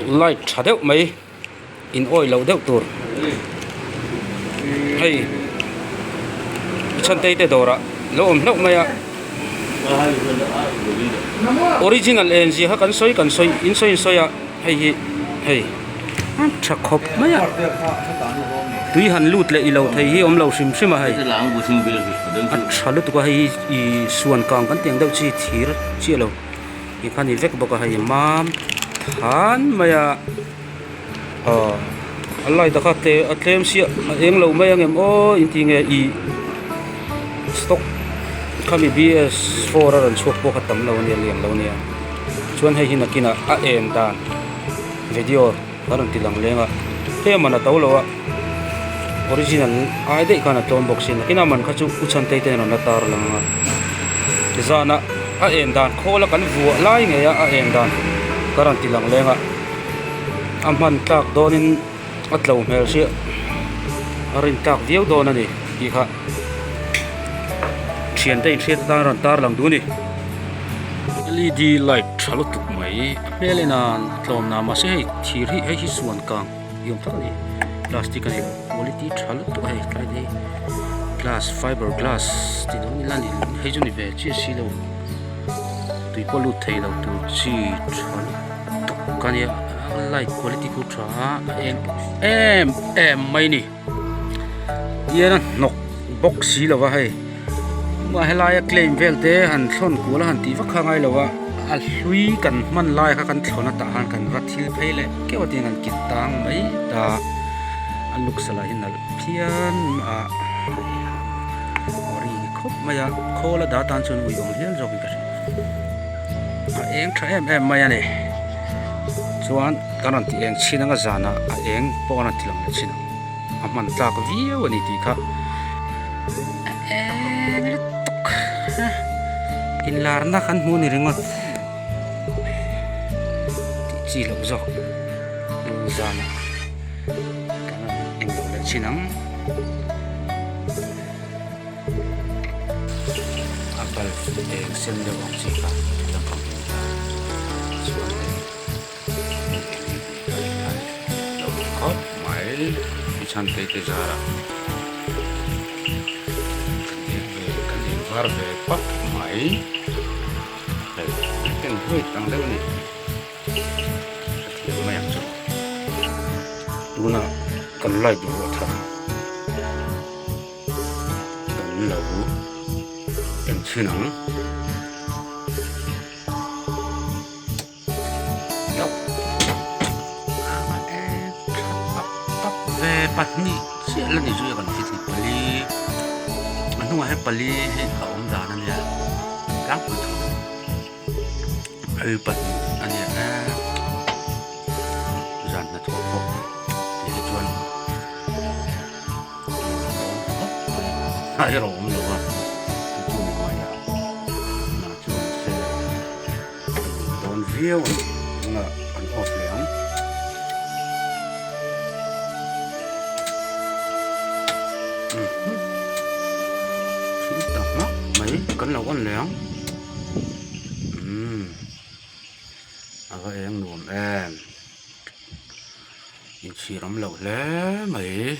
Light tha deuh mai in awih loh deuh tur hei chhantei te dawrah lo awm hlauh mai a original eng zia kha kan sawi kan sawi in sawi in sawi a hei hi hei tha khawp mai a tui han lut leh ilo thei hi awm lo hrim hrim a hei a tha lutuk a hei hi ih suan kang kan tih ang deuh chi thir chiah lo. Ti kha ni vek bawk a hei mam than mai a aw a light a kha tle a tlem siah a eng lo mai ang em aw inti nge ih stock khami b s four a rawn chhuak pawh kha tam lo ania lian lo ania chuan hei hi nakinah a en dan video a rawn ti lang leng a hei a man a to lo a original ai daih khan a tlawm bawk sin nakinah man kha chu u chhantei te an rawn la tar lang a zanah a en dan khawl a kan vuah lai ngei a a en dan ka rawn ti lang leng a a hman tlak dawnin a tlo hmel hriat a rin tlak viau dawn a ni tih kha thiante inhriat atan a rawn tar lang duh a ni. L e d light tha lutuk mai a hmel en a tlawm na mahse hei thir hi hei hi suan kang ni awm tak a ni plastic a ni quality tha lutuk a hei tlai te hi glass fiber glass tih dawn ila ni hei chu ni ve chiah si lo tui pawh lut thei lo tur chi tha lutuk a nia light quality khu tha a a eng em em mai a ni tian a hnawk bawk si lo va hei mahse helaia claim vel te han thlawn kual a han tih vak kha a ngai lo va a hlui kan hman lai kha kan thlawn a tah khan kan va thil phei leh keuh a tiang an kit tang mai ta a looks lah hi nalh phian a ri khawp mai a khawl a dah tan chuan ui awm hial zawk in ka hria a eng tha em em mai a ni chuan kan rawn ti eng chhin anga zanah a eng pawh a rawn ti lang leh chhin ang a hman tlak viau a ni tih kha a eng lutuk a inlarna kan hmu ni ringawt tih chi loh zawk zanah kan rawn eng lo leh chhin ang. A bulb eng sen deuh ang chi kha lampang hi a chuan hei hei L E D kha leh kha lo awm khawp mai i chhan te te zarah kan eng ve kan eng var ve pap mai hei ken huai tang deuh a ni hrethiam mai ang chu tunah kan light vuah thar. Kan lo en chhin ang. Ve pahnih chiah la ni zui a kan hre thei pali a hnungah hian pali hi a awm dan a nia tlangpui thu hei pahnih a nia zan hnathawh pawh tih hi chuan. A erawh awm lo a chu chu ni mai a hna chu an se a nuam dawn viau a ni tunah an off leh ang. Thil ta hmak mai kan lo on leh ang umm a va eng nuam em inchhir awm loh hle mai.